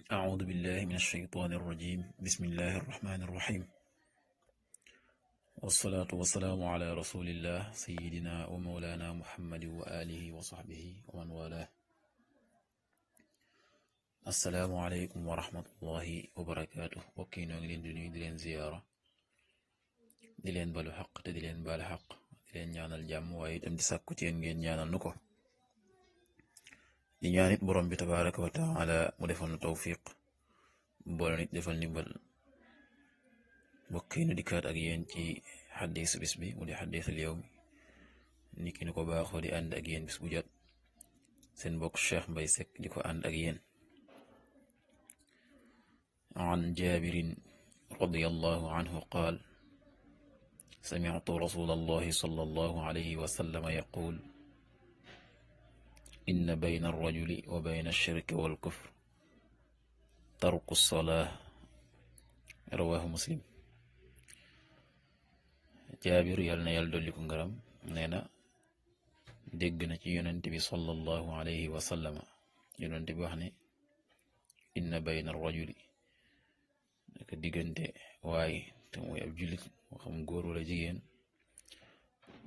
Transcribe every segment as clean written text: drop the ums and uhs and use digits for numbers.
أعوذ بالله من الشيطان الرجيم بسم الله الرحمن الرحيم والصلاة والسلام على رسول الله سيدنا ومولانا محمد وآله وصحبه ومن والاه السلام عليكم ورحمة الله وبركاته وكينو نgi leen di nuyu di leen ziyaara di leen balu xaq te di leen baal xaq di leen ñaanal jàmm waaye itam di sàkku ci yéen ngeen ñaanal nu ko di ñaanit borom bi tabaraka wa taala mu defal nu tawfiq boole nit defal ndimbal bokki nu dikkaat ak yéen ci xaddiisu bis bi mu di xaddiisul yawmi ni ki nu ko baaxoo di ànd ak yéen bis bu jot seen mbokk Cheikh Mbaye Seck di ko ànd ak yéen an jaabirin radiyallahu anhu qaal sami'tu rasulallahi sallallahu alayhi wa sallam yaqul inna bayna arrajuli wa bayna alshirki walkufr tarku alsolaa rawahu muslim jaabir yàlla na yàlla dolli ko ngaram nee na dégg na ci yonent bi sallallahu alayhi wa sallama yonent bi wax ne inna bayna arrajuli naka diggante waaye te muy ab jullit moo xam góor wala jigéen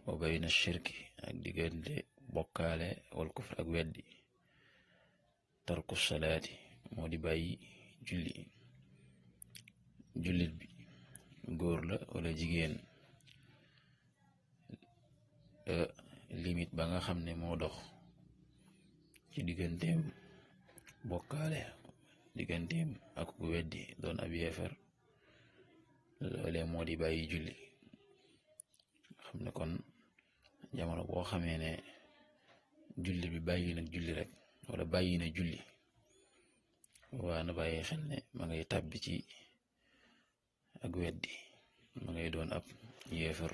wa bayna shirki ak diggante bokkaale wal kufr ak weddi tarku salaati moo di bàyyi jullit bi góor la wala jigéen limite ba nga xam ne moo dox ci digganteem bokkaale digganteem ak ku weddi doon ab yeefar loole moo di bàyyi julli xam ne kon jamono boo xamee ne julli bi bàyyi na julli rek wala bàyyi na julli waa na bàyyi xel ne ma ngay tàbbi ci ak weddi ma ngay doon ab yeefar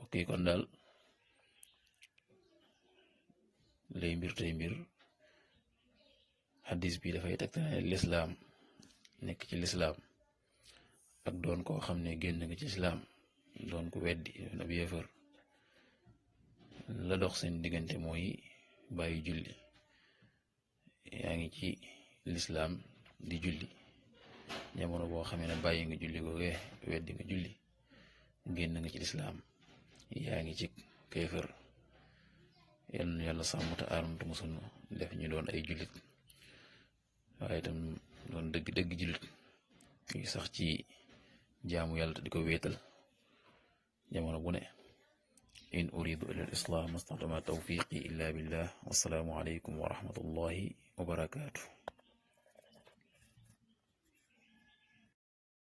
ok kon daal lay mbir tey mbir xaddis bi dafay tegtale lislaam nekk ci lislaam ak doon koo xam ne génn nga ci lislaam doon ko weddi doon ab yeefar la dox seen diggante mooy bàyyi julli yaa ngi ci lislaam di julli jamono boo xamee ne bàyyi nga julli googee weddi nga julli génn nga ci lislaam yaa ngi ci kéefër yal na yàlla sàmm te aar te musal def ñu doon ay jullit waaye itam doon dëgg jullit yu sax ci jaamu yàlla te di ko wéetal jamono bu ne in uridu illa al islah mastatama tawfiqi illa billah wassalaamu alaykum wa rahmatullahi wa barakaatu